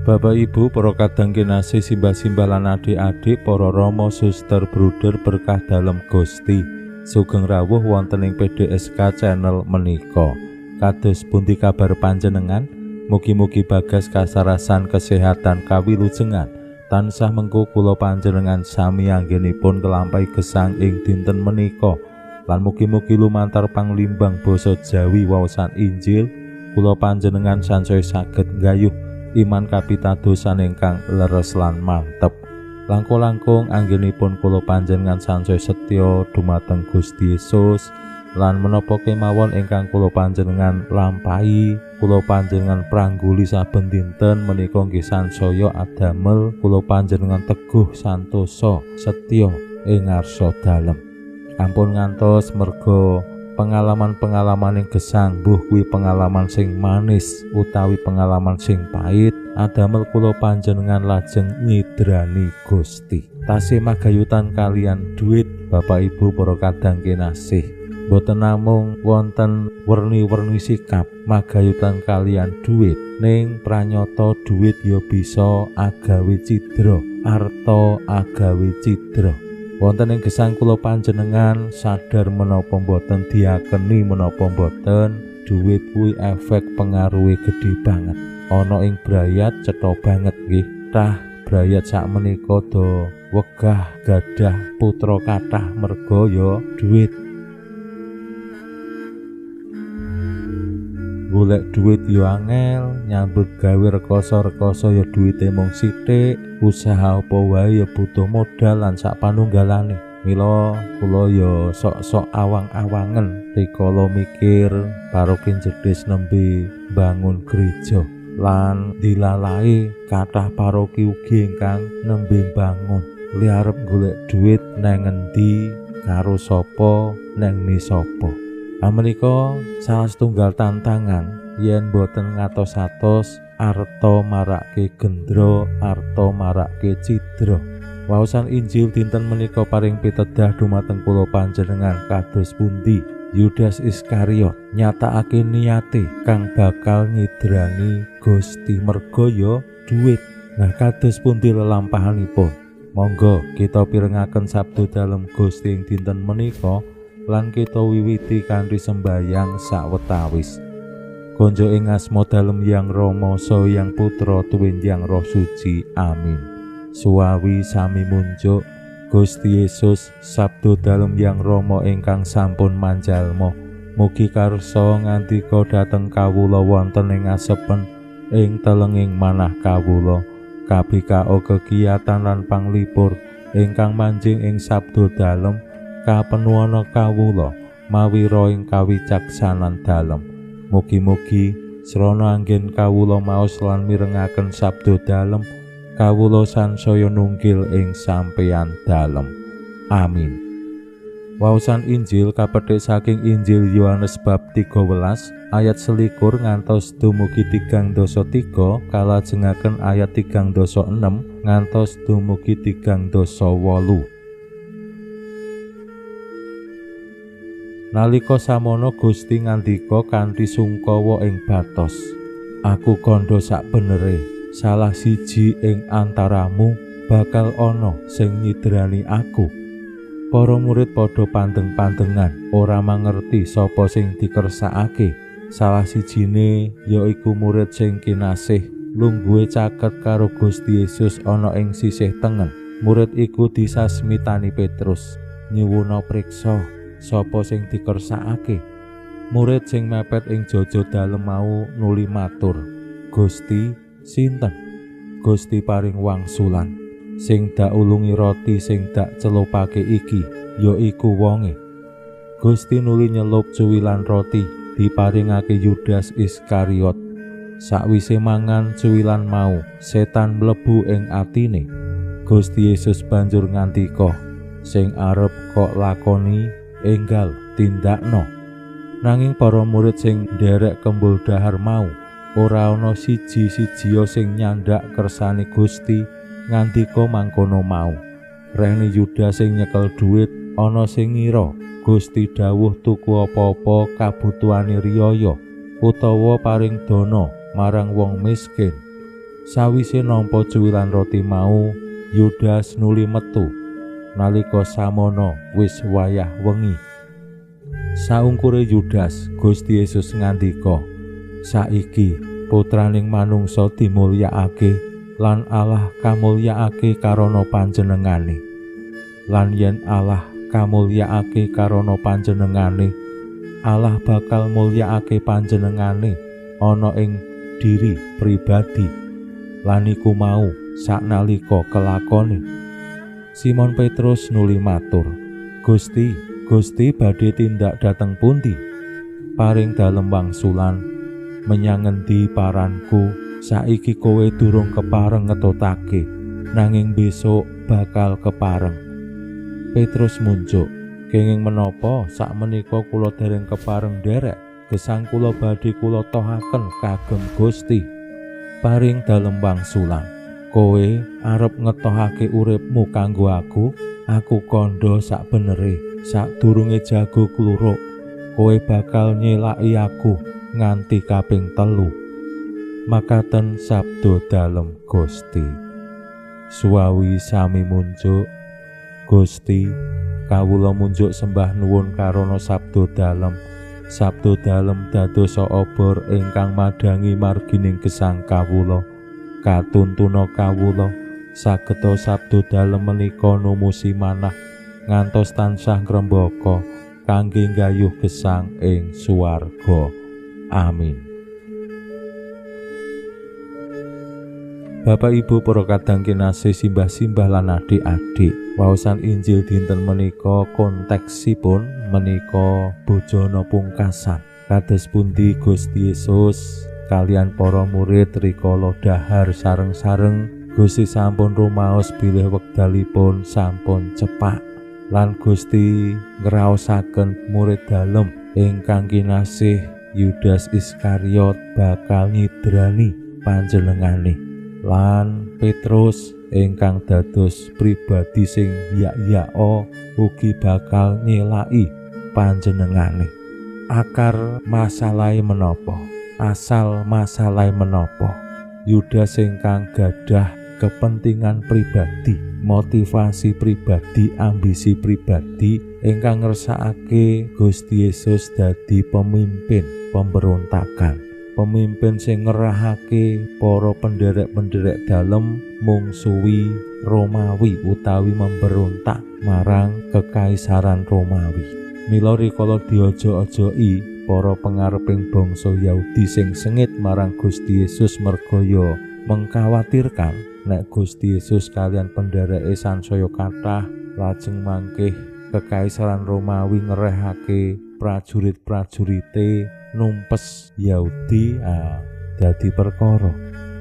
Bapak Ibu, para kadang kinasih, simbah-simbah lan adik-adik, para rama, suster, bruder berkah dalem Gusti. Sugeng rawuh wonten ing PDSK channel menika. Kados pundi kabar panjenengan? Mugi-mugi bagas kasarasan kesehatan kawilujengan. Tansah mengko kula panjenengan sami anggenipun kelampahi gesang ing dinten menika. Lan mugi-mugi lumantar panglimbang basa Jawi waosan Injil kula panjenengan sansaya saged nggayuh iman kapitadosan ingkang leres lan mantep. Langkung-langkung anggenipun kula panjenengan sansaya setya dumateng Gusti Yesus lan menapa kemawon ingkang kula panjenengan lampahi, kula panjenengan prangguli saben dinten menika nggih sansaya adamel kula panjenengan teguh santosa setya ing ngarsa dalem. Ampun ngantos merga pengalaman-pengalaman yang gesang, mbuh kuwi pengalaman sing manis utawi pengalaman sing pahit, adamel kula panjenengan lajeng nyidrani Gusti. Tasih magayutan kalian duit, Bapak Ibu para kadang kinasih. Mboten namung wonten werni-werni sikap magayutan kalian duit, ning pranyata duit ya bisa agawe cidra, arta agawe cidra. Wonten ing gesang kula panjenengan sadar menapa mboten, diakeni menapa mboten, duit kuwi efek pengaruhe gedhe banget. Ana ing brayat cetha banget nggih. Tah brayat sakmenika do wegah gadah putra kathah merga ya duit. Golek duit ya angel, nyambut gawe rekoso-rekoso ya duwite mung sithik, usaha apa wae ya butuh modal lan sak panunggalane. Mila kula ya sok-sok awang-awangen rikala mikir paroki Jedhes nembe bangun gereja lan dilalae kathah paroki ugi ingkang nembe bangun. Li arep golek duit nang endi, karo sapa, nang ni sapa. Amenika salah setunggal tantangan yen boten ngatos-atos arta marake gendra, arta marake cidra. Waosan Injil dinten menika paring pitedah dumateng kula panjenengan kados pundi Yudas Iskariot nyatakake niate kang bakal nyidrani Gusti merga ya duit. Nah, kados pundi lelampahanipun? Monggo kita pirengaken sabda dalem Gusti ing dinten menika lan kita wiwiti kanthi sembayang sawetawis. Konjo ing asma dalem Yang Rama saha Yang Putra tuwin Yang Roh Suci. Amin. Suwawi sami munjuk Gusti Yesus sabda dalem Yang Rama ingkang sampun manjalma. Mugi karsa ngandika dhateng kawula wonten ing asepen ing telenging manah kawula. Kabikao kegiatan lan panglipur ingkang manjing ing sabda dalem kapenuana kawula mawira ing kawicaksanan dalem. Mugi-mugi srana anggen kawula maos lan mirengaken sabda dalem, kawula sansaya nunggil ing sampeyan dalem. Amin. Waosan Injil kapethik saking Injil Yohanes bab 13 ayat 21 ngantos dumugi 33 kalajengaken ayat 36 ngantos dumugi 38. Nalika samono Gusti ngandika kanthi sungkawa ing batos, aku kandha sakbenere, salah siji ing antaramu bakal ana sing nyidrani aku. Para murid padha pandeng-pandengan, ora mangerti sapa sing dikersakake. Salah sijine yaiku murid sing kinasih, lungguhe caket karo Gusti Yesus ana ing sisih tengen. Murid iku disasmitani Petrus, nyuwuna priksa sapa sing dikersakake. Murid sing mepet ing jojo dalem mau nuli matur, Gusti, sinten? Gusti paring wangsulan, sing dak ulungi roti sing dak celupake iki ya iku wonge. Gusti nuli nyelup cuwilan roti diparingake Yudas Iskariot. Sakwise mangan cuwilan mau, setan mlebu ing atine. Gusti Yesus banjur ngandika, "Sing arep kok lakoni enggal tindakno." Nanging para murid sing nderek kembul dahar mau ora ana siji-sijiya sing nyandak kersane Gusti ngandika mangkono mau. Rene Yudas sing nyekel dhuwit ana sing ngira Gusti dawuh tuku apa-apa kabutuhane riyaya utawa paring dana marang wong miskin. Sawise nampa cuwilan roti mau, Yudas nuli metu nalika samono wis wayah wengi. Saungkure Yudas, Gusti Yesus ngandika, "Saiki putraning manungsa dimulyakake lan Allah kamulyakake karana panjenengane. Lan yen Allah kamulyakake karana panjenengane, Allah bakal mulyakake panjenengane ana ing diri pribadi. Lan iku mau saknalika kelakone." Simon Petrus nuli matur, "Gusti, Gusti badhe tindak dhateng pundi?" Paring dalem wangsulan, "Menyang ngendi paranku, saiki kowe durung kepareng ngetutake, nanging besok bakal kepareng." Petrus munjuk, "Kenging menapa sakmenika kula dereng kepareng nderek, gesang kula badhe kula tohaken kagem Gusti." Paring dalem wangsulan, "Kowe arep ngetohake uripmu kanggo aku? Aku kandha sakbenere, sadurunge jago kluruk, kowe bakal nyelaki aku nganti kaping 3. Makaten sabda dalem Gusti. Suwawi sami munjuk, Gusti, kawula munjuk sembah nuwun karana sabda dalem. Sabda dalem dadosa obor ingkang madhangi margining gesang kawula. Katuntuna kawula sageta sabda dalem menika numusi manah ngantos tansah ngrembaka kangge nggayuh gesang ing swarga. Amin. Bapak Ibu para kadang kinasih, simbah-simbah lan adik-adik, waosan Injil dinten menika konteksipun menika bojona pungkasan. Kados pundi Gusti Yesus kalian para murid rikala dahar sareng-sareng, Gusti sampun rumaos bilih wekdalipun sampun cepak lan Gusti ngraosaken murid dalem ingkang kinasih Yudas Iskariot bakal nyidrani panjenengane. Lan Petrus ingkang dados pribadi sing yak-yako ugi bakal nyelaki panjenengane. Akar masalahe menapa? Asal masalahe menapa? Yudas ingkang gadah kepentingan pribadi, motivasi pribadi, ambisi pribadi ingkang ngersakake Gusti Yesus dadi pemimpin pemberontakan, pemimpin sing ngerahake para penderek-penderek dalem mungsuwi Romawi utawi memberontak marang kekaisaran Romawi. Mila rikala diojo-ojoki para pengareping bangsa Yahudi sing sengit marang Gusti Yesus merga ya mengkhawatirkan nek Gusti Yesus kalian pendereke sansaya kathah lajeng mangkih kekaisaran Romawi ngerehake prajurit-prajurite numpes Yahudi, dadi perkara.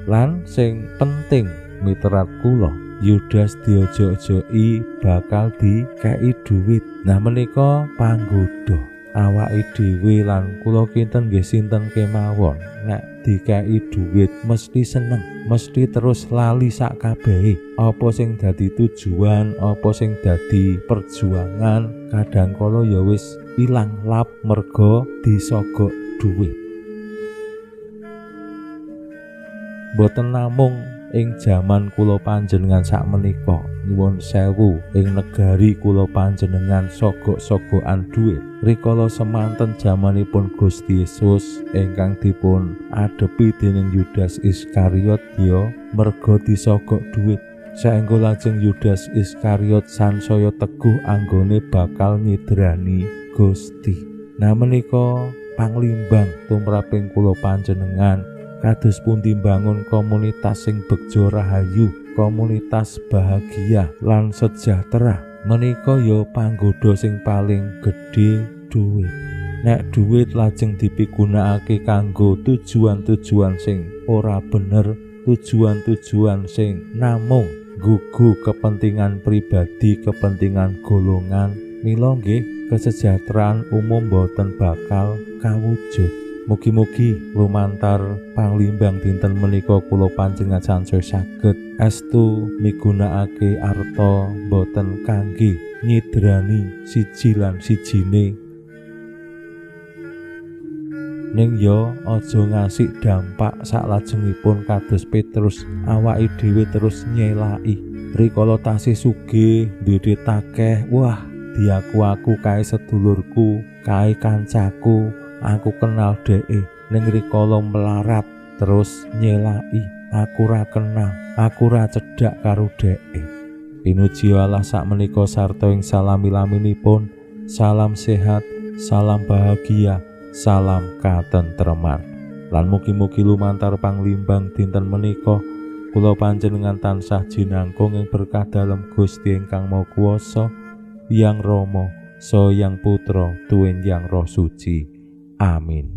Lan sing penting miterat kula, Yudas diojo-ojoki bakal dikei dhuwit. Nah menika panggoda awake dhewe lan kula kinten nggih sinten kemawon nek dikei dhuwit mesti seneng, mesti terus lali sak kabehe. Apa sing dadi tujuan, apa sing dadi perjuangan, kadang kala ya wis ilang lap merga disogok dhuwit. Mboten namung ing jaman kula panjenengan sakmenika, nyuwun sewu, ing negari kula panjenengan sogok-sogokan dhuwit. Rikala semanten jamanipun Gusti Yesus ingkang dipun adepi dening Yudas Iskariot ya merga disogok dhuwit. Saengga lajeng Yudas Iskariot sansaya teguh anggone bakal nyidrani Gusti. Nah menika panglimbang tumraping kula panjenengan kados pundi mbangun komunitas sing begja rahayu, komunitas bahagia lan sejahtera. Menika ya panggoda sing paling gedhe dhuwit. Nek dhuwit lajeng dipigunakake kanggo tujuan-tujuan sing ora bener, tujuan-tujuan sing namung gugu kepentingan pribadi, kepentingan golongan. Mila nggih kesejahteraan umum boten bakal kawujud. Mugi-mugi lumantar panglimbang dinten menika kula panjenengan sansaya saged estu migunakake arta boten kangge nyidrani siji lan sijine, ning yo aja ngasih dampak saklajengipun kados Petrus awake dhewe terus nyelaki. Rikala tasih sugih duwe takeh, wah diaku-aku kae sedulurku, kae kancaku, aku kenal dheke. Ning rikala melarat terus nyelaki, aku ra kenal, aku ra cedhak karo dheke. Pinuji Allah sakmenika sarta ing salami-laminipun. Salam sehat, salam bahagia, salam katentreman. Lan mugi-mugi lumantar panglimbang dinten menika kula panjenengan tansah jinangkung ing berkah dalem Gusti ingkang Maha Kuwasa, Yang Rama, Saha Yang Putra, tuwin Yang Roh Suci. Amin.